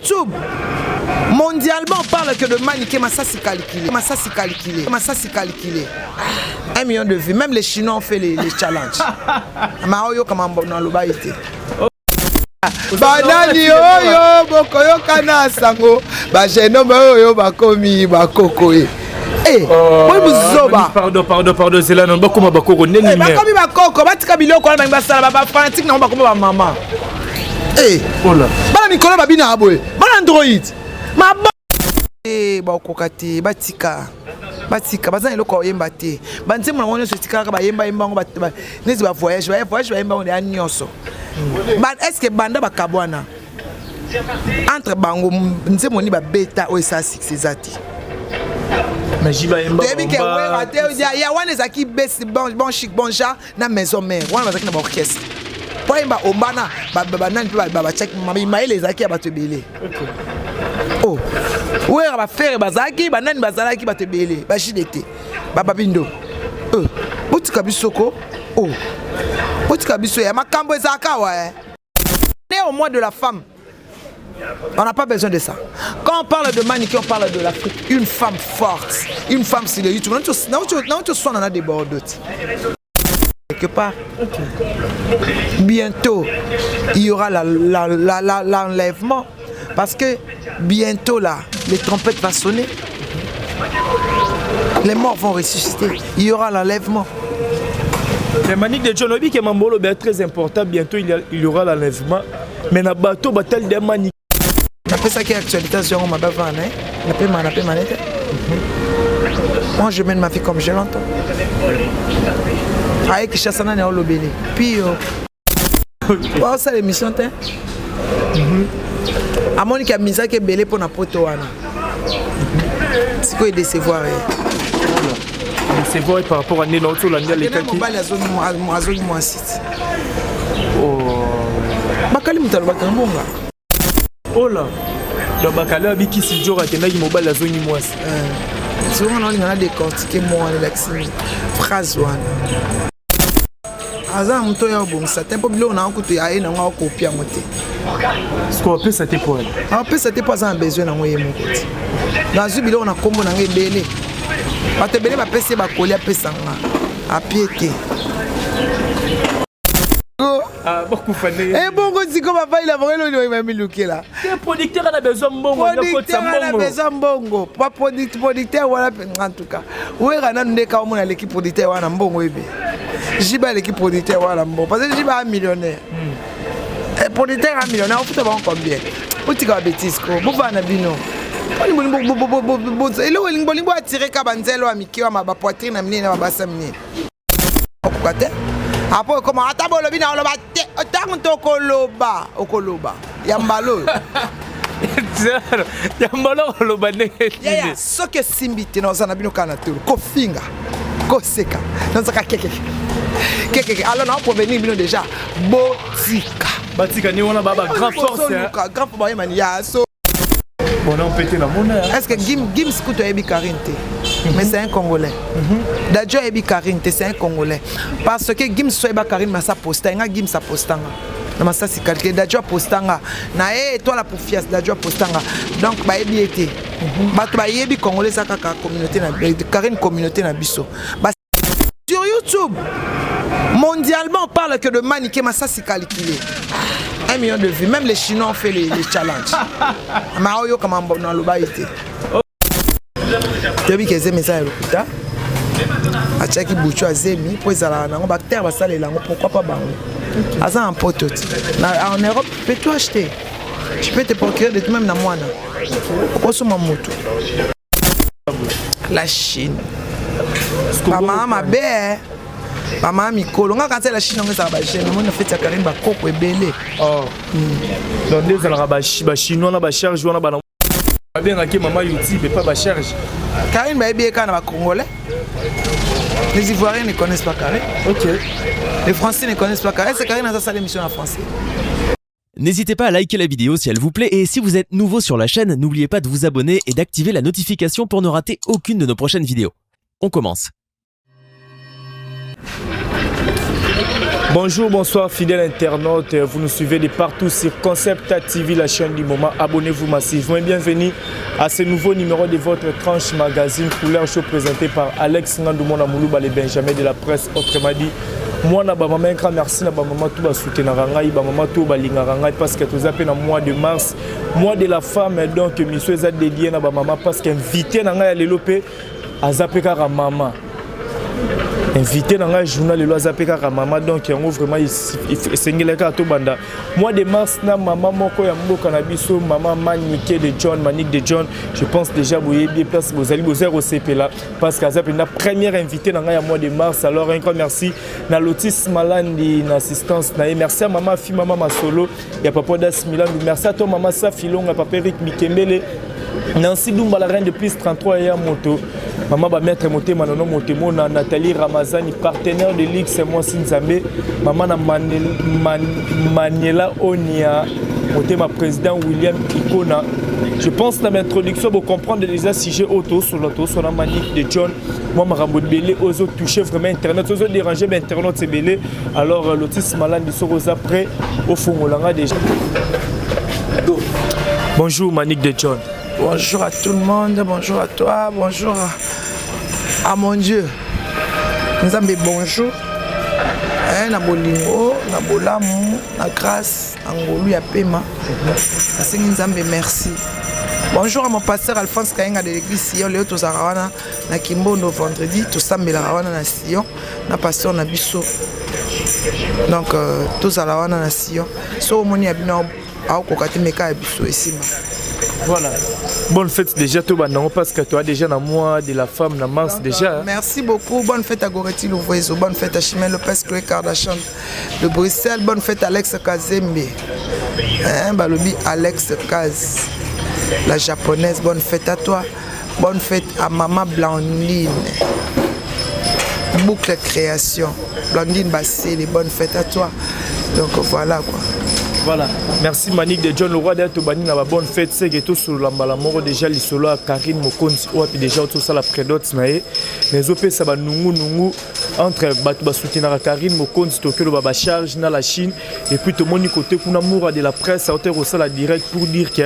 YouTube, mondialement, on parle que de Maniké Massassi calculé. Massassi calculé. Massassi calculé. 1 million de vues. Même les Chinois ont fait les challenges. Maoyo kama na loba ete. Banani oyo bokoyokana sango, bajeune homme oyo bakomi bakoko ye. Eh, boyi buzoba. Pardon, pardon, pardon, zela non, bakoma bakoko ndeni? Eh, bakomi bakoko, batika biloko wana bangi basala bafanatike nango, bakoma bamama. Eh, ola. Bana mikolo babinaka boye, bana Android maba bakoka te. Batika, batika, baza na eloko ya koyemba te. Banzembo nango nyonso etikalaka bayembayemba yango neti bavoyage, bavoyage, bayemba yango ya nyonso. Est ce que banda bakabwana entre bango, nzembo nini babeta oyo esala succès? Eza te. Toyebi ke Wera te ya wana ezalaki besi bon, bon chic bon genre na Maison Mère wana bazalaki na baorchestre mpo ayemba ombana banani mpe batiaki mayele ezalaki ya bato ebele. Oh, Wera, baFerre bazalaki, banani bazalaki, bato ebele, baJDT, bababindo. Botika biso ko. Oh, botika biso ya makambo ezalaka awa. Au mois de la femme, on n'a pas besoin de ça. Quand on parle de Maniki, on parle de l'Afrique. Une femme forte, une femme sur le YouTube. On en a des bordeaux. Quelque part. Bientôt, il y aura l'enlèvement. Parce que bientôt là, les trompettes vont sonner. Les morts vont ressusciter. Il y aura l'enlèvement. Mais Manique de John, oyebi ke mambolo est très important. Bientôt il y aura l'enlèvement. Mais na bateau bataille de Manique. Napesaki actualité yango mabe avana napema napema nete. Moi, je mène ma vie comme je l'entends. Aye Kinshasa, nani aolobeli pio osala émission te? Amoniki amizaki ebele mpo na poto wana, sikoyo edécevoir ye. Décevoir par rapport à nde nauti olandi alekaki. Mobali azongi mwasi ti bakali, moto alobaka mbonga. Ola, donc bakali abikisi jor akendaki, mobali azongi mwasi. Soki wana olinga na décortique mo wana, elakisi phrase wana aza na moto oyo abongisa te, mpo biloko nango kutu aye nango akopi yango te. Siko apesa te po Apesa te mpo aza na besoin nango ye moko te. Nazwi biloko na nkombo nango ebele, bato ebele bapesi ye bakoli, apesa nga apie te. Bakufa ndenge Ebongo siko bafai na bango eloni bamilukela. Producteur ana besoin mbongo. Producteur ana besoin mbongo. Producteur wana, en tout cas Wera nanu nde ka omona aleki producteur wana mbongo ebe. Jiba aleki producteur wana mbongo parce que Jiba a millionnaire. Producteur a millionnaire, ofuta bango combien? Otika babêtises ko, bovana na bino. Eloko elingi bolingi boatire ka banzelo ya mike wa bapoitrine na minene na babasa minene, okoka te. Apo ekoma ata bolobi na oloba te, ntango tokoloba okoloba ya mbala oyo. Ya mbala okoloba ndenge? Yaya, soki esimbi te, naoza na bino kaka na tolo kofinga, koseka, nazaka kekeke kekeke. Alors naoprévenir bino déjà, botika. Batika nde wana ba grand force. Grand force bayemani ya so. Bona mpete na mona. Est ce que Gims kutu ayebi Karine te? Mais c'est un Congolais. Dadju ayebi Karine te, c'est un Congolais. Parce que Gims so ayeba Karine, masa posta nga, Gims apostanga na masasi calculé, Dadju apostanga na ye étoile pour fias, Dadju apostanga. Donc bayebi ye te. Bato bayebi Congolais eza kaka communauté na Karine, communauté na biso. Sur YouTube, mondialement, on parle que de Maniké Massassi calculé. 1 million de vues. Même les Chinois ont fait les challenges. Maoyo kama na loba ete. Toyebi ke ezemi eza ya lokuta. Atiaki butu azemi mpo ezalaka nango baacteur basalela yango. Pourquoi pas bango? Aza na poto ti en Europe, peux tout acheter, tu peux te procurer de tout, même na mwana okosoma motu. La Chine, bamama mabe, bamama mikolo nga kanisa la Chine yango ezalaka bajeune. Omoni na feti ya Karine, bakoko ebele. Donc nde ezalaka bachinois na bacharge wana, bana babengaki mama YouTube epa bacharge. Karine bayebi ye kaka na bacongolais. Les Ivoiriens ne connaissent pas Karine. Les Français ne connaissent pas Karine. Est-ce que Karine a sa émission en français? N'hésitez pas à liker la vidéo si elle vous plaît et si vous êtes nouveau sur la chaîne, n'oubliez pas de vous abonner et d'activer la notification pour ne rater aucune de nos prochaines vidéos. On commence. Bonjour, bonsoir fidèles internautes. Vous nous suivez de partout sur Concept TV, la chaîne du moment. Abonnez-vous massivement et bienvenue à ce nouveau numéro de votre tranche magazine Couleur Show présenté par Alex Ngandoumona Moulouba, le Benjamin de la presse, autrement dit. Moi, na ba maman, un grand merci na ba maman tout ba soutenir ngai, ba maman tout ba lingaka ngai parce que tous appelé na mois de mars, mois de la femme, donc mission eza dédié na ba maman parce qu'invité na ngai ya lelo pe aza pe kaka maman. Invité na ngai journal lelo aza pe kaka mama, donc yango vraiment esengelaki kaka tobanda mois de mars na mama moko ya mboka na biso, mama Manike de John, Manique de John. Je pense déjà boyebi place bozali, bozali kosepela parce que aza mpenza première invité na ngai ya mois de mars. Alors un grand merci na Lotis Malandi na assistance na ye, merci à mama Fi, mama Masolo ya papa Das Milandu, merci à toi mama Safi Longa, papa Eric Mikembele, Nancy Dumba la reine de plus 33 ya moto, mama ba maître motema nono motemo na Nathalie Ramazani partenaire de luxe mwasi Nzambe, mama na Maniela Onia motema président William Ikona. Je pense na introduction vous comprendre déjà sujet auto sur l'auto sur la Manique de John. Moi makambo belé ozo toucher vraiment internet, ozo déranger ben internet c'est belé. Alors Lotis Malandi soko za prêt au fond olanga déjà. Go. Bonjour Manique de John. Bonjour à tout le monde, bonjour à toi, bonjour à mon Dieu. Nzambe bonjour. Eh, na bolingo, na bolamu, na grâce, na ngolu ya pema. Nasengi Nzambe merci. Bonjour à mon pasteur Alphonse Kayenga de l'église Sion, Léo tozalaka wana na Kimbondo vendredi, tosambelaka wana na Sion, na pasteur na biso. Donc tozala wana na Sion. So omoni ya bino aokoka te meka ya biso esimba. Voilà. Bonne fête déjà toi banango parce que toi déjà na mois de la femme na mars. Donc, déjà. Merci beaucoup. Bonne fête à Goretti Louvoiseau, bonne fête à Chimène Lopez, Chloé Kardashian de Bruxelles, bonne fête à Alex Kazembe. Hein, balobi Alex Kaz, la japonaise, bonne fête à toi. Bonne fête à maman Blandine. Boucle création. Blandine Bassé, bonne fête à toi. Donc voilà quoi. Voilà. Merci Manique de John Leroy d'être bani na ba bonne fête, c'est que tout sur lambala moko déjà lisolo à Karine Mokonzi oyo puis déjà tout ça la prédote na ye. Mais opé ça ba nungu nungu entre bato ba soutenir Karine Mokonzi tokelo ba ba charge na la Chine et puis tout moni côté kuna moura de la presse a hauteur au sala direct pour dire que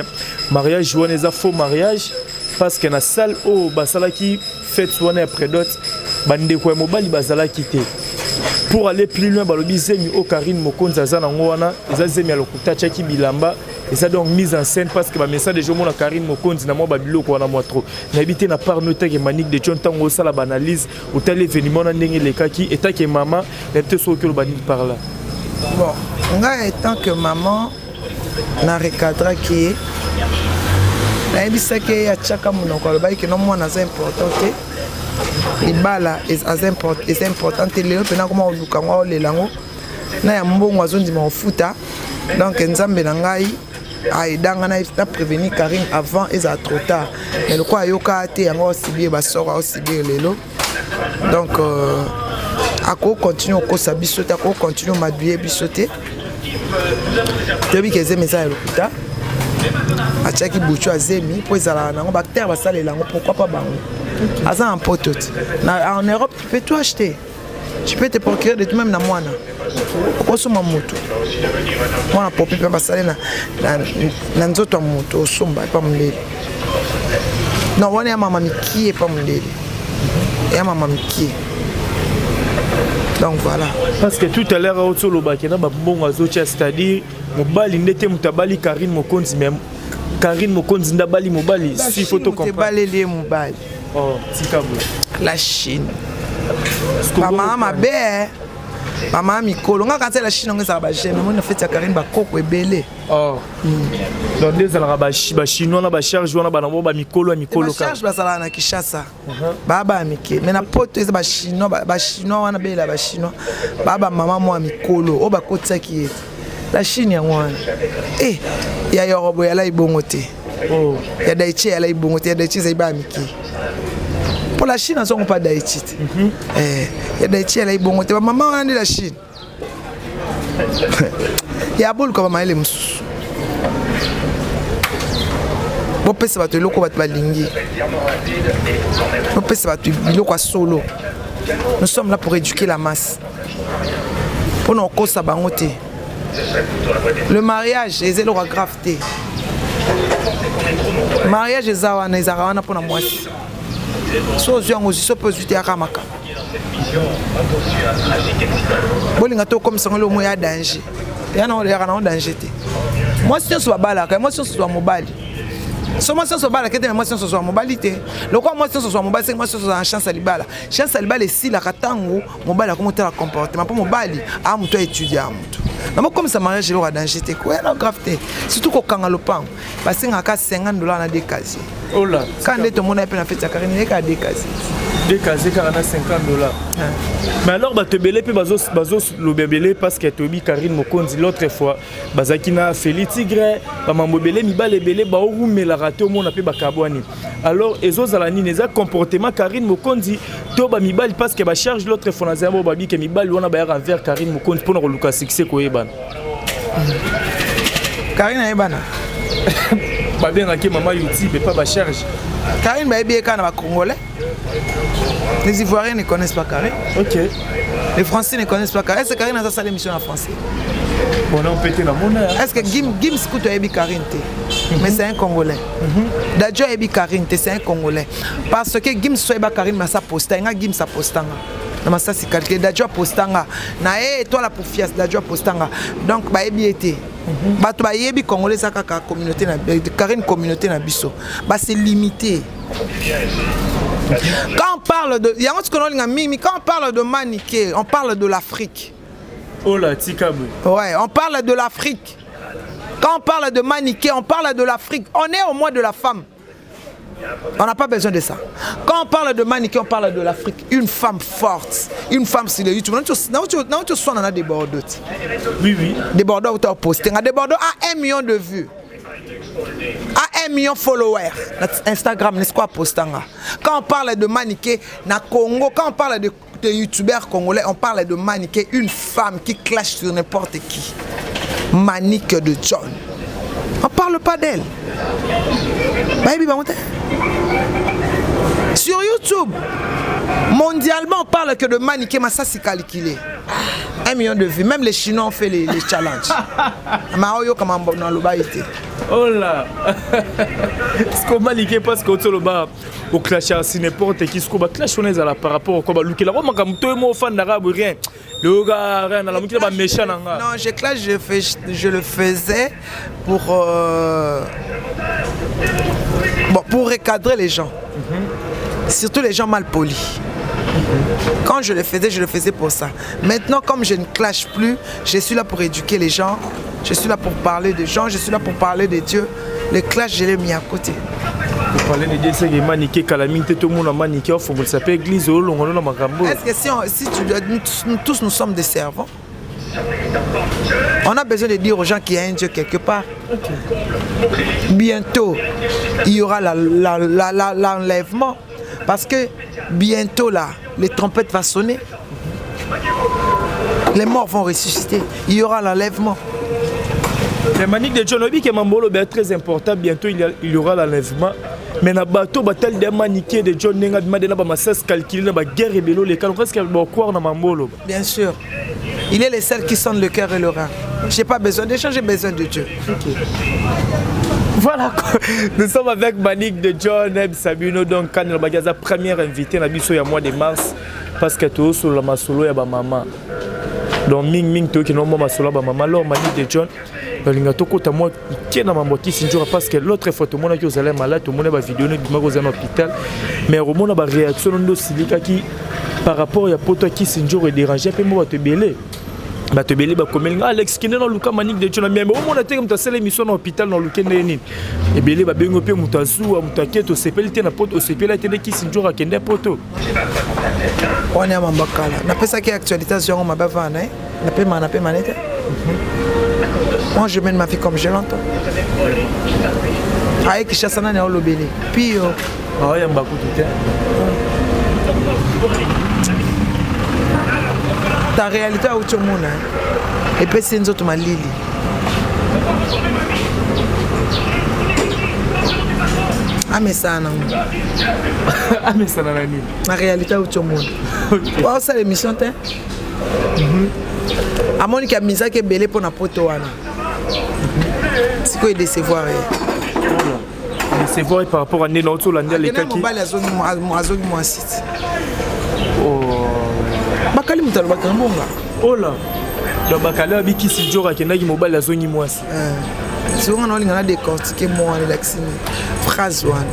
mariage wana eza faux mariage parce que na salle oyo basalaki fête wana ya prédote bandeko ya mobali bazalaki te. Pour aller plus loin balobi zemi o Karine Mokonzi aza nango wana eza zemi ya lokuta atiaki bilamba eza donc mise en scène parce que ba message déjà mona Karine Mokonzi na mwa ba biloko wana mwa trop. Nayebi te na part no etake Manique de John ntango osala ba analyse otali événement na ndenge elekaki etake mama nayebi te soki oloba nini par là. Bon, ngai étant que maman na recadraki ye, nayebisaki ye atiaka monoko alobaki ke no mwana aza important te, libala aza eza important te. Lelo mpena koma koluka ngo aolela ngo na ya mbongo azondima kofuta. Donc nzambe na ngai aidanga na prévenir Karine avant ezala trop tard, mais lokola ayoka te yango aosibir basoro aosibir lelo. Donc ako continue kokosa biso te, ako continue komaduye biso te. Toyebi ke zemi eza ya lokuta, atiaki butu azemi mpo ezalaka nango bactère basalela yango, pourquoi pas bango aza na poto te. En Europe tu peux tout acheter, tu peux te procurer de tout, même na mwana okosomba motu mwana popi mpe basali na nzoto ya motu osomba epa mondele. Non, wana ya mama mikie epa mondele, ya mama mikie. Donc voilà. Parce que tout à l'heure otsolobaki na babongo azotia, c'est-à-dire mobali nde te moto abali Karine Mokonzi, mais Karine Mokonzi nde abali mobali. Si faut to comprendre. Ebaleli ye mobali. Oh, tika boye. La Chine. Bamama mabe, bamama mikolo nga kanisa la Chine yango ezalaka bajeune, omoni na feti ya Karine bakoko ebele. Oh. Donc nde ezalaka bachinois na bacharge wana banango bamikolo ya mikolo. Bacharge bazalaka na Kinshasa baa baya mike, mais na poto eza bachinois, bachinois wana belela bachinois baa bamama mwa mikolo oyo bakotisaki ye la Chine yango wana. E ya yorobo yala ebongo te. Oh. Ya daichi yala ebongo te, ya daichi ezali baya mike mpo la Chine azongo mpa daichi te. Ya daichi yala ebongo te, bamama wana nde la Chine ya boluka bamayele mosusu. Bopesa bato eloko bato balingi, bopesa bato biloko ya solo. Nous sommes là pour éduquer la masse. Mpona kokosa bango te. Le mariage eza eloko ya grave te. Mariage eza wana, ezalaka wana mpona mwasi. So ozwi yango, ozwi, so mpe ozwi te, yaka makambo. Bolinga te okomisa ngo eloko ya danger. Ya nango, yaka nango danger te. Mwasi nyonso babalaka, mwasi nyonso zwa mobali. So mwasi nyonso babalaka te, mwasi nyonso zwa mobali te. Lokola mwasi nyonso zwa mobali, seke mwasi nyonso zwa na chance ya libala. Chance ya libala esilaka ntango mobali akomotala comportement, mpo mobali a moto aétudie ya moto. Namokomisa mariage eloko ya danger te, koya na grave te. Surtout kokanga lopango, basengaka 50 $ na deux casier. Ola. Ka nde tomona ye mpe na feti ya Karine, yeka deux casier. Deux casier kaka na 50 $. Mais alors bato ebele mpe bazoloba ebele, parce que toyebi Karine Mokonzi, l'autre fois bazalaki na Feli Tigre, bamambo ebele, mibale ebele baorumelaka te, omona mpe bakabwani. Alors ezozala nini? Eza comportement Karine Mokonzi to bamibali? Parce que bacharge, l'autre fois nazali bo babike mibali wana bayaka envers Karine Mokonzi mpona koluka succès, koyebana. Karine ayebana. Babengaki mama YouTube epa bacharge. Karine bayebi ye kaka na bacongolais. Les Ivoiriens ne connaissent pas Karine. Les Français ne connaissent pas Karine. Est-ce que Karine a sala émission en français? Bon, on peut na mona. Est-ce que Gims kutu ayebi Karine te? Mais c'est un Congolais. Dadju ayebi Karine te, c'est un Congolais. Parce que Gims so ayeba Karine, masa posta nga, Gims apostanga. Na masasi qualité, Dadju apostanga. Na ye étoile pour fias, Dadju apostanga. Donc bayebi ye te. Bato bayebi Congolais eza kaka communauté na Karine, communauté na biso. Ba c'est limité. Quand on parle de yango tikono mimi, quand on parle de Maniké, on parle de l'Afrique. Ola, tika boye. Ouais, on parle de l'Afrique. Quand on parle de Maniké, on parle de l'Afrique. On est au mois de la femme. On n'a pas besoin de ça. Quand on parle de Maniké, on parle de l'Afrique. Une femme forte, une femme sur le YouTube. Non, tu sois dans des Bordeaux. Des Bordeaux où tu as posté. Des Bordeaux a 1 million de vues. A 1 million followers. Instagram, n'est-ce pas, postanga. Quand on parle de Maniké, na Congo, quand on parle de youtubeurs congolais, on parle de Maniké, une femme qui clash sur n'importe qui. Manique de John. On parle pas d'elle. Bayebi bango te. Sur YouTube, mondialement, on parle que de Maniké Masasi calculé. 1 million de vues. Même les Chinois ont fait les challenges. Maoyo comme dans le baïté. Oh là! Siko Manike, parce que otoloba oclashe si n'importe qui, siko baclash wana ezala par rapport kwa balukelako makambo to mo ofandaka boye, rien leoka, rien nalamuki na baméchant na nga. Non, je clash, je le faisais pour, bon, pour recadrer les gens. Surtout les gens mal polis. Quand je le faisais, je le faisais pour ça. Maintenant, comme je ne clash plus, je suis là pour éduquer les gens. Je suis là pour parler de gens. Je suis là pour parler de Dieu. Le clash, je l'ai mis à côté. Parler de Dieu, seke Manike kala mingi te tomona Manike ofongolisa mpe église olongono na makambo. Est-ce que si, si tu dois, nous tous, nous sommes des servants. On a besoin de dire aux gens qu'il y a un Dieu quelque part. Bientôt, il y aura l'enlèvement. Parce que bientôt, là, les trompettes vont sonner. Les morts vont ressusciter. Il y aura l'enlèvement. Mais Manique de John, oyebi ke mambo oloba très important, bientôt il y aura l'enlèvement. Mais na bato batali de Manike de John ndenge abima de na bamasasi calculé na baguerre ebele oleka, est-ce que bacroire na mambo oloba? Bien sûr. Il est le seul qui sonde le cœur et le rein. Je n'ai pas besoin d'échanger, j'ai besoin de Dieu. Voilà, nous sommes avec Manique de John Eb Sabino, donc quand le première invité na biso ya mois de mars, parce que tosolola masolo ya bamama, donc mingi mingi toyoki no mwa masolo ya bamama. Alors Manique de John, balinga tokota mwa ke na mambo akisi nzoka, parce que l'autre fois tomonaki ozala malade, tomoni bavideo no ebimaki ozala na hôpital, mais omona baréaction no nde osilikaki par rapport ya poto akisi nzoko edérange mpe mo bato ebele. Bato ebele bakomeli nga: "Alex, kende na luka Manique de John." Mais omona teke moto asala émission na hôpital na oluke ndenge nini. Ebele babengi mpe moto azuwa moto ake, tosepeli te na poto, osepeli te nde kisi nzoko akende poto. Wana ya mambo kala, napesaki actualité, azwi yango mabe avana na ye. Napema, napema ne te. Moi, je mène ma vie comme je l'entends. Aye Kinshasa, nani aolobele pio? Aoyamba kutu te. Ta réalité auti omona epesi nzoto malili. Amesana nango. Amesana na nini? Na réalité auti omona, waosala émission te. Amoniki amizaki ebele mpo na poto wana, sikoyo edecevoir ye. Décevoir par rapport à ndenge nauti olandi alekaki. Mobali azongi mwasi ti. Bakali moto alobaka mbonga. Ola, donc bakali abikisi jor akendaki, mobali azongi mwasi. Sikoyo na olinga na décortique mo wana, elakisi nini phrase wana?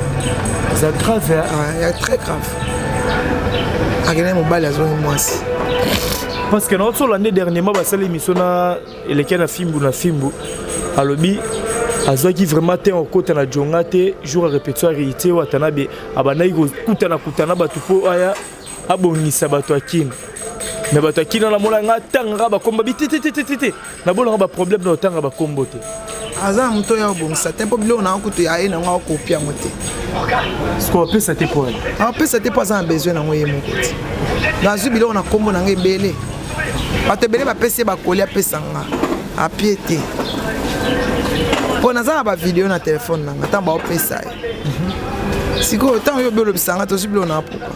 Eza grave. Ya très grave. Akendaki, mobali azongi mwasi. Parce que nauti olande dernièrement, basali émission na eleki na fimbu na fimbu, alobi azwaki vraiment te okota na jonga te jour ya répétition ya réalité oyo atanabe abandaki kokutana kutana bato mpo aya abongisa bato ya Kini. Me bato ya Kini wana mona nga atangaka bakombo bi te te te te te, nabolanga baproblème na otanga bakombo te. Aza na moto oyo abongisa te, mpo biloko nango kutu aye nango, akopi yango te. Siko apesa te po Apesa te mpo aza na besoin nango ye moko te. Nazwi biloko na nkombo nango ebele, bato ebele bapesi ye bakoli, apesa nga apie te, mpo naza na bavideo na telefone nanga ntango baopesa ye. Sikoyo ntango yo obi olobisa nga tozwi biloko na pourquoi?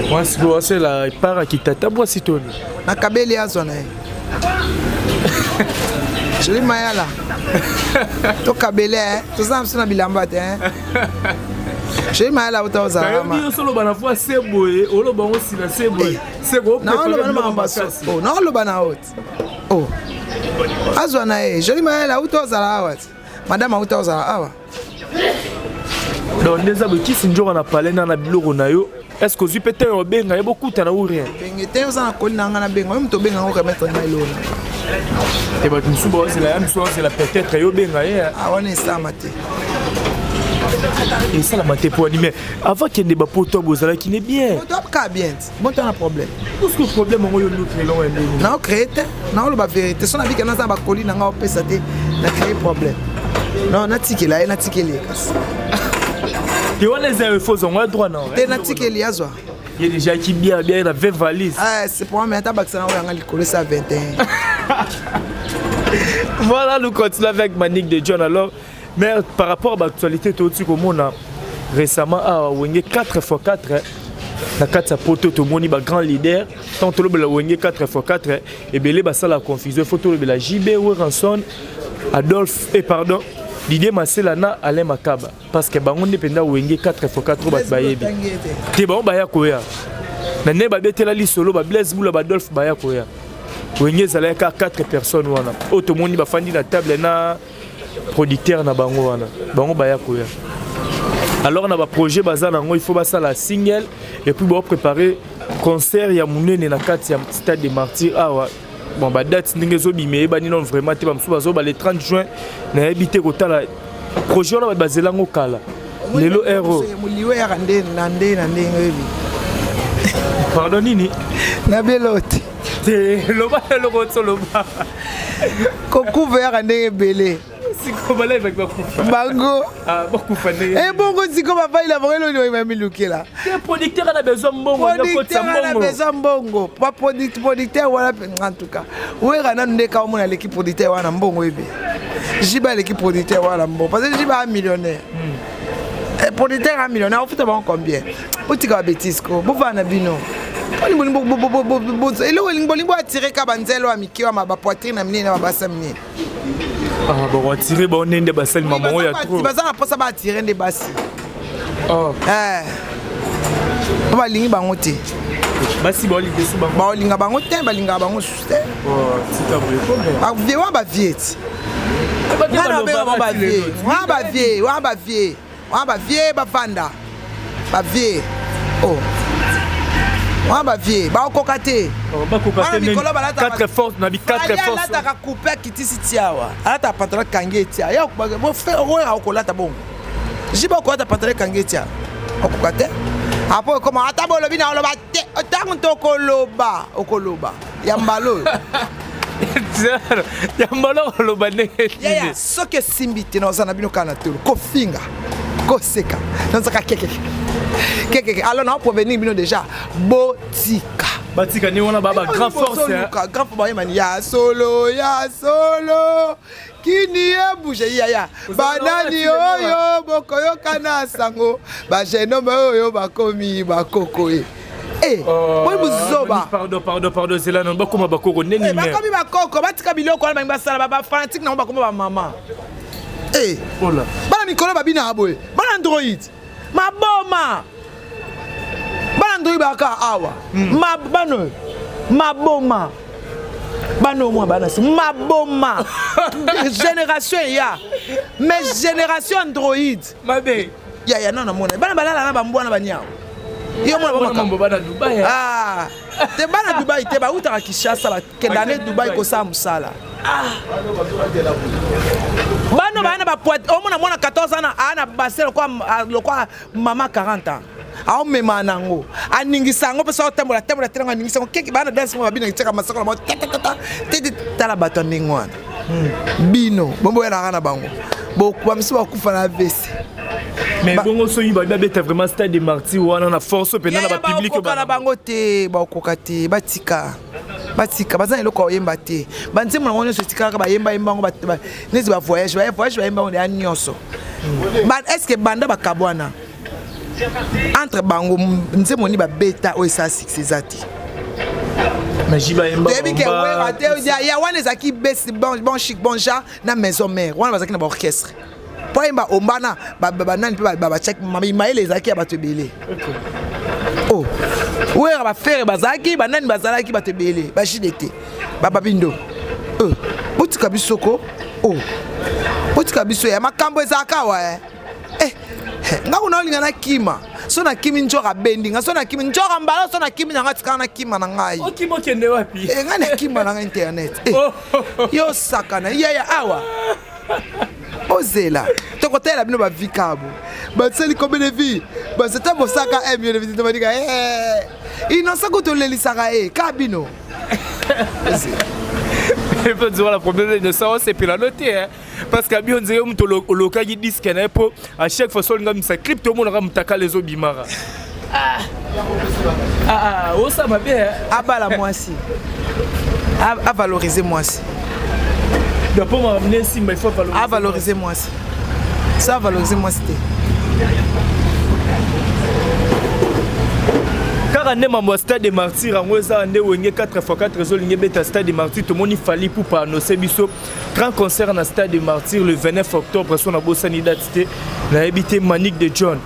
Mwasi sikoyo asela epara kitata mwasi toni. Nakabeli, azwa na ye. Joli Mayala, tokabele, toza na biso na bilamba te. Joli Mayala uta ozala. Nyonso oloba na voi se boye, oloba ngo nsima se boye. Naoloba na makambo, naoloba na yo te. O azwa na ye. Joli Mayala uta ozala awa te, madame auta ozala awa. Donc nde eza boye, kisi nzoka na pale na biloko na yo. Est ce que ozwi mpe te obenga ye, bokutana ou rien? Benge te, oza na koli na nga, nabenga oyo moto obenga ngo, remettre ngai eloko na nga. Te, bato mosusu baozela ya mosusu baozela peut-être yo obenga ye. Wana esalama te. Esalama te po ani? Mais avant kende bapoto bozalaki ne bien. Moto akaa bien te, moto wana problème. Parce que problème yango yo nde elongo ya ndenge. Nao créé te, naoloba vérité. So nabika naza na bakoli na nga, opesa te, na créé problème. Non, natikela ye, natikeli ye kasi. Te, wana eza yo, faut zongo ya droit na. Te, natikeli, azwa. Ye déjà ki bien bien na 20 valise. Ah, c'est pour moi, mais ata bakisa nango yanga likolo esa 21. Voilà, nous continuons avec Manick de John. Alors, mais par rapport à l'actualité, tout comme on a récemment à Wenge 4x4 na kati ya poto, tomoni ba grand leader. Tant tolobela Wenge 4x4, ebele basala confusion. Faut tolobela JB, Werrason, Adolphe et pardon, Didier Masela na Alain Makaba, parce que bango nde mpenza Wenge 4x4 oyo bato bayebi te. Bango baya koya na nde babetela lisolo, ba Blaise Bula, badolphe baya koya. Wenge ezalaki kaka 4 personnes wana oyo tomoni bafandi na table na producteur na bango wana. Bango baya koya. Alors na baprojet baza nango, il faut basala single et puis baopréparer concert ya monene na kati ya Stade de Martyr awa. Bon, badate ndenge ezobima eyebani nano vraiment te. Bamosusu bazoba le 30 juin, nayebi te. Kotala projet wana, bato bazela yango kala, lelo ero. Moliwe yaka nde na nde na ndenge oyebi. Pardon, nini? Nabelo te. Te, loba eloko ti oloba. Kokufa yaka ndenge ebele. Siko balai bakufa. Bango. Bakufa ndenge. Ebongo siko bafaila bango eloni bamilukela. Te, producteur ana besoin mbongo. Producteur ana besoin mbongo. Producteur wana, en tout cas wera nanu nde ka omona aleki producteur wana mbongo. Ebe jiba aleki producteur wana mbongo, parce que jiba a millionnaire. Producteur a millionnaire, ofuta bango combien? Otika babêtises ko, bovanda na bino. Eloko elingi bolingi boatire ka banzelo ya mike wa bapoitrine na minene na babasa minene. Bakoatire bao nde basali mamango ya trop. Baza na mposa baatire nde basi po balingi bango te. Basi baolinga su bango. Baolinga bango te, balingaka bango susu te. Bavie wana, bavie ti wana, babenga bango bavie wana, bavie wana, bavie wana, bavie bavanda, bavie o wana, bavie baokoka te. Wana mikolo balataka coupe, akitisi ti awa, alataka pantalon kangi etia oyo okolata bongo. Jiba okolata pantalon ekangi etia, okoka te. Apo ekoma ata bolobi na oloba te, ntango tokoloba okoloba ya mbala oyo. Ya mbala okoloba ndenge? Yaya, soki esimbi te, naoza na bino kaka na tolo kofinga, koseka, nazaka kekeke kekeke. Alors nao prévenir bino déjà, botika. Batika ndenge wana, ba grand force. Grand force bayemani ya solo, ya solo kini ebouge. Yaya, banani oyo bokoyoka na sango, bajeune homme oyo bakomi bakoko ye. Eh, boni buzoba. Pardon, pardon, pardon, zela non, bakoma bakoko neni. Eh, bakomi bakoko, batika biloko wana bangi basala ba fanatique na bango bakoma ba mama. Eh. Ola. Bana mikolo babina boye. Bana Android. Maboma. Bana Android baka awa. Ma bana maboma. Bana omwa bana si maboma. Génération ya. Mais génération Android. Mabe. Ya ya non mona. Bana balala na bambwa na banyao. Yo mona ba bana Dubai. Ah. Te bana Dubai te ba utaka Kinshasa ba kenda ne Dubai kosala mosala. Bana bana ba poite omona mwana 14 ans ana bassin lokwa mama 40 ans. Aomema nango aningisa yango mpe so atambola tambola te nango aningisa yango keke bana danse mo babina etiaka masako na bango tatatata te tala bato ya ndenge wana bino bomboyelaka na bango bamisusu bakufa na AVC. Mais bongo soki babi babeta vraiment stade de martyr wana na force mpenza na bapublic baokoka na bango te, baokoka te, batika batika, baza na eloko ya koyemba te. Banzembo nango nyonso etikalaka bayembayemba yango neti bavoyage voyage bayemba yango ya nyonso. Est ce que banda bakabwana entre bango nzembo ni babeta oyo esala succès eza te? Toyebi ke Wera te ya wana ezalaki bon chic bon genre na maison mère wana bazalaki na baorchestre mpo ayemba ombana banani mpe batiaki mayele ezalaki ya bato ebele. Oh, Wera bafere bazalaki banani, bazalaki bato ebele, bajdt bababindo. Botika biso ko, oh, botika biso ya makambo ezalaka awa. Eh, nga kuna olinga nakima, so nakimi nzoka abendi nga, so nakimi nzoka mbala, so nakimi na nga tikala nakima na ngai. Okima okende wapi? Eh, ngai nakima na ngai internet. Eh, yo sakana yaya awa ozela tokotala bino bavikabo basali combien de vie basata bosaka 1 million de visite banika innocent ko tolelisaka ye ka bino. Voilà, problème innocent osepela no te parce que abi on dirait moto olokaki disque na ye mpo à chaque fois so olinga misa clip tomonaka motakala ezobimaka osala mabe. Abala mwasi, avaloriser mwasi. Donc mpo makambo nde esimba, il faut avaloriser mwasi. So avaloriser mwasi te. Kaka nde mambo ya stade de martyr yango eza nde Wenge 4x4 ezolingi ebeta stade de martyr. Tomoni Fally Ipupa annonce biso grand concert na stade de martyr le 29 octobre, so nabosani date te, nayebi te. Manique de John,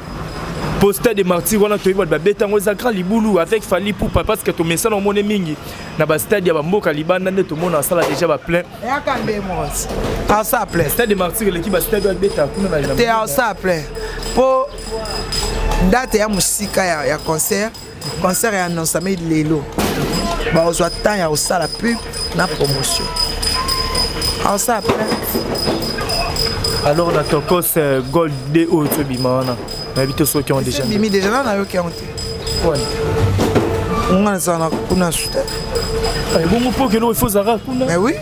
po stade de martyr wana toyebi bato babeta yango, eza grand libulu avec Fally Ipupa, parce que tomesana omone mingi na bastade ya bamboka libanda nde tomona asala déjà baplein. Eyaka nde mosi asa plein. Stade de martyr eleki bastade oyo abeta kuna na te, asa plein mpo date ya mosika ya concert. Concert ya annoncame lelo, bazwa temps ya kosala pub na promotion, aosala plein. Alors na Tokos Gold d oyo tobima wana, nayebi te soki yango déjà bimi déjà na nayoki yango te. Nga nazala na kuna su te. Bongo mpo kelo il faut zara kuna. Mais oui,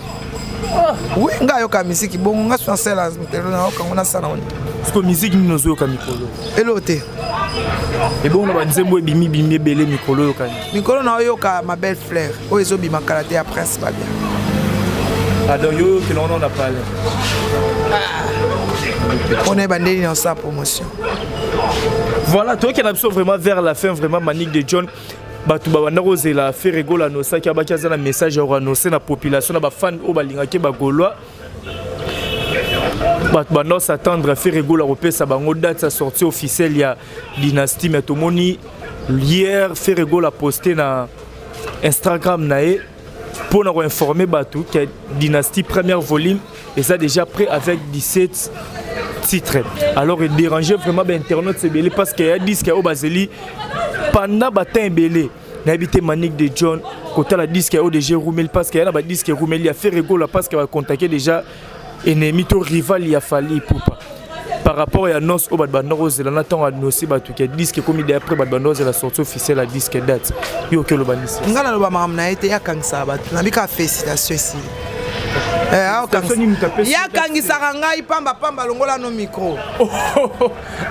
oui, nga ayoka misiki bongo, nga so nasala telo nayoka ngo nasala ngo. Parce que musique nini ozoyoka mikolo? Elo te. Ebongo na banzembo ebimi bimi ebele mikolo, oyokani? Mikolo naoyoka Ma Belle Fleur oyo ezobima kala te ya Prince Babia. Ah, donc yo oyokela wana na pale? Mpona yeba ndeni na osala promotion. Voilà, toyokenda biso vraiment vers la fin. Vraiment, Manique de John, bato babanda kozela Ferre Gola anosaki abaki aza na message ya koannonce na population na bafan oyo balingaki bagaulois. Bato banda s'attendre Ferre Gola kopesa bango date ya sortie officielle ya Dynastie, mais tomoni hier Ferre Gola posté na Instagram na ye mpona koinformer bato ke Dynastie première volume eza déjà prêt avec 17 titres. Alors edéranger vraiment bainternaute ebele parce que ya disque oyo bazeli pendant batemps ebele. Nayebi te, Manique de John, kotala disque oyo déjà erumeli, parce que ya na badisque erumeli ya Ferre Gola, parce que bacontacte déjà ennemi to rival ya Fally Ipupa par rapport ya annonce oyo bato banda kozela na ntango annonce bato ke disque ekomi de après, bato banda kozela sortie officielle ya disque. Date yo oki oloba nisi? Nga naloba makambo na ye te, yakangisaka bato nabi kaka félicitation esili. Yakangisaka ngai pamba pamba, longola no micro.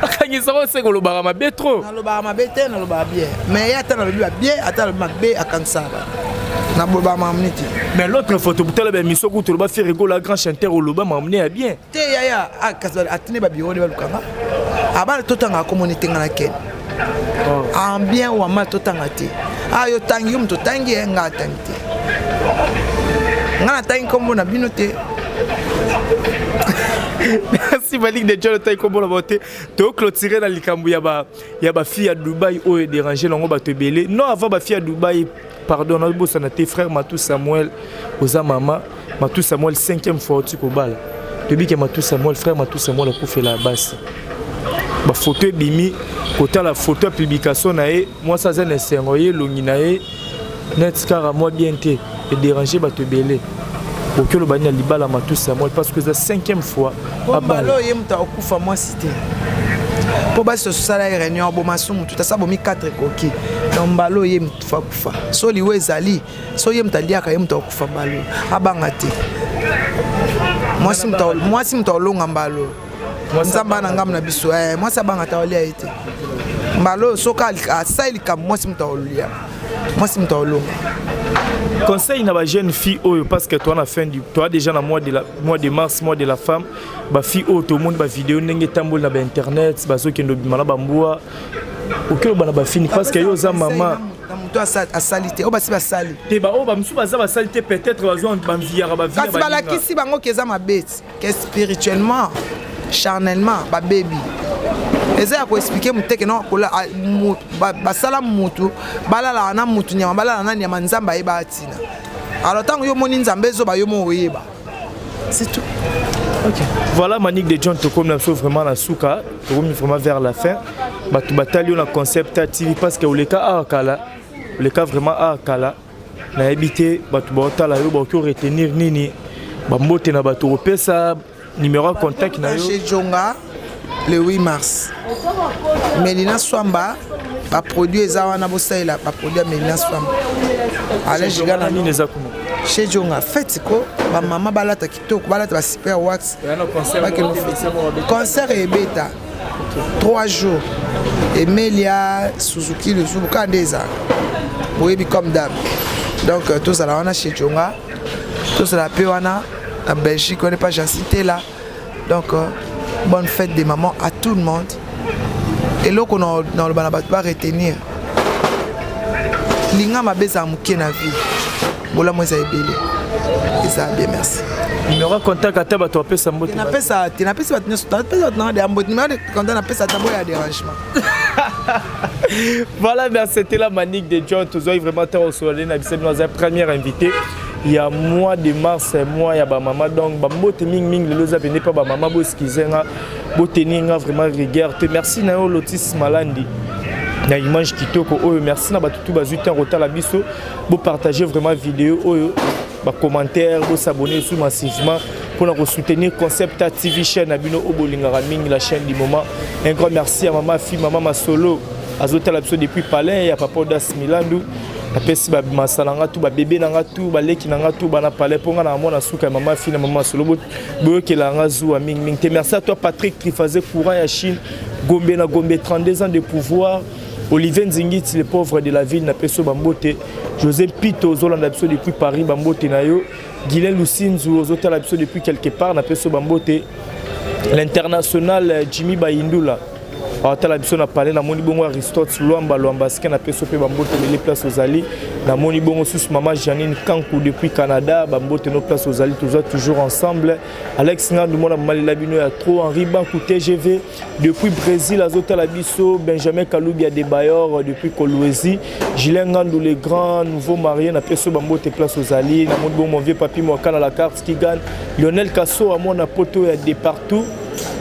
Akangisaka oseka, olobaka mabe trop. Nalobaka mabe te, nalobaka bien, mais ye ata nalobi babien, ata nalobi mabe, akangisaka bato, nalobaka makambo neti. Mais l'autre fois tobutala baémission kutu oloba Ferre Gola grand chanteur, oloba makambo ne ya bien. Te yaya, kasi atindi babiro nde balukanga abana totangaka komoni te. Nga na kene en bien ou en mal totanga te. Ah, yo tangi, yo moto otangi, eh, nga atangi te. Nga natangi nkombo na bino te. Merci Malik de John, otangi nkombo na bango te. Toclôturer na likambo ya ba ya ba fille ya Dubaï oyo déranger nango bato ebele. Non, avant ba fille ya Dubaï, pardon, nabosana te, frère Matou Samuel, oza mama Matou Samuel, cinquième fois oti kobala. Toyebi ke Matou Samuel, frère Matou Samuel akufela basi. Bafoto ebimi, kotala foto ya publication na ye, mwasi aza na esengo, ye elongi na ye net kaka mwa bien te, edéranger bato ebele. Okoki oloba nini na libala Matou Samuel, parce que eza cinquième fois abala? Ye moto akokufa, mwasi te, mpo basi tosala ye réunion, aboma su motu tasa bomi 4 ekoki. Donc mbala oyo ye motu fa kufa. So liwa ezali, so ye moto aliaka, ye moto akokufa. Mbala oyo abanga te, mwasi moto alonga mbala oyo. Nzambe ana ngambo na biso. Mwasi abanga ta, olia ye te mbala oyo. Soki asali likambo, mwasi moto akolia, mwasi moto akolonga. Conseil na bajeune fille oyo, parce que toi na fin du toi déjà na mois de mars, mois de la femme, bafille oyo tomoni bavideo ndenge etamboli na bainternet, bazokende obima na bambwa, oki oloba na bafini, parce que yo oza mama? Na moto asali te, oyo basi basali. Te, baoyo bamosusu baza basali te, peut-être bazwa bamviaka. Kasi balakisi bango ke eza mabe, ke spirituellement, charnellement babebi. Eza ya koexpliquer moteke no basala mutu, balalaka na mutu nyama, balala na nyama. Nzambe ayeba ntina. Alors ntango yo omoni Nzambe ezoba, yo mo oyeba, c'est tout. Ok. Voilà, Manick de John, tokomi na biso vraiment na suka, tokomi vraiment vers la fin. Bato batali yo na Concept TV, parce que oleka awa kala, oleka vraiment awa kala. Nayebi te bato baotala yo bakoki retenir nini. Bambote na bato, kopesa numéro ya contact na yo. Chez Jonga le 8 mars, Melina Swamba, baproduit eza wana, bosalela baproduit ya Melina Swamba. Alain Giga na nini eza kuna? Chez Jonga, fête ko bamama balata kitoko, balata basuper wax, bakende concert ebeta 3 jours. Emelia Suzuki Luzubu kaka nde ezalaka, boyebi comme dame. Donc tozala wana chez Jonga, tozala mpe wana na Belgique wana epa Jansi Tela. Donc bonne fête des mamans à tout le monde. Eloko naloba na bato baretenir: linga mabe ezala moke na vie, bolamu eza ebele, eza bien. Merci. Numéro ya contact, ata bato bapesa mbote. Napesa te, napesi bato nyonso, napesa bato nanga deya mbote. Numéro de contact napesa ata boya dérangement. Voilà, merci, c'était la Manique de John. Tozwaki vraiment ntango osolole na biso. Bino aza première invité ya mois de mars, mois ya bamama. Donc bambote mingimingi lelo eza pene mpa bamama. Boexcuser nga, botenir nga vraiment rigueur te. Merci na yo Lotis Malandi na image kitoko oyo. Merci na bato tu bazwi ntango kotala biso. Bopartage vraiment vidéo oyo, bacommentaire, bosabonner su massivement mpona kosoutenir Concept TV, chaîne na bino oyo bolingaka mingi, la chaîne du moment. Un grand merci à mama fi, mama Masolo azotala biso depuis palais ya papa Odas Milandu. Napesi masala nga tu, babebe na nga tu, baleki na nga tu, bana palais, mpo nga na mwana suka ya mama fi na mama Masolo. Boyokela nga zuwa mingimingi te. Merci à toi Patrick Trifazé, courant ya Chine, Gombe na Gombe, 32 ans de pouvoir. Olivier Nzingiti, le pauvre de la ville, napesi yo bambote. José Pito ozolanda biso depuis Paris, bambote na yo. Guilain Lusinzu ozotala biso depuis quelque part, napesi yo bambote. L'international Jimmy Bayindula awatala biso na palais. Namoni bongo Aristote Lwamba Lwamba sike, napesi yo mpe bambote ebele place ozali. Namoni bongo susu mama Janine Kanku depuis Canada, bambote no place ozali, toza toujours ensemble. Alex Ngandu, mwana malela bino ya trop. Henri Banku TGV depuis Brésil azotala biso. Benjamin Kalubi ya Debayor depuis Kolwezi. Julien Ngandu, le grand nouveau marié, napesi yo bambote place ozali. Namoni bongo mon vieux Papi Mwakana, la carte Kigan. Lionel Kaso amona poto ya de partout.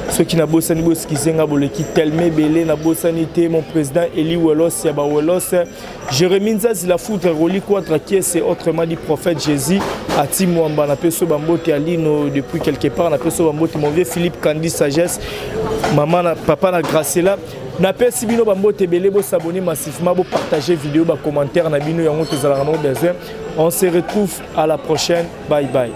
Soki nabosani, boexcuser nga, boleki telema ebele, nabosani te. Mon président Eli Welos ya Bawelos, Jérémi Nzazi, la foudre, Roli Quadra Kiese, autrement dit prophète Jésus Ati Mwamba, napesi yo bambote. Alino depuis quelque part, napesi yo bambote. Mon vieux Philippe Kandi Sagesse, mama na papa na Graciela, napesi bino bambote ebele. Bosabonner massivement, bopartager vidéo, bacommentaire na bino yango tozalaka nango besoin. On se retrouve à la prochaine, bye bye.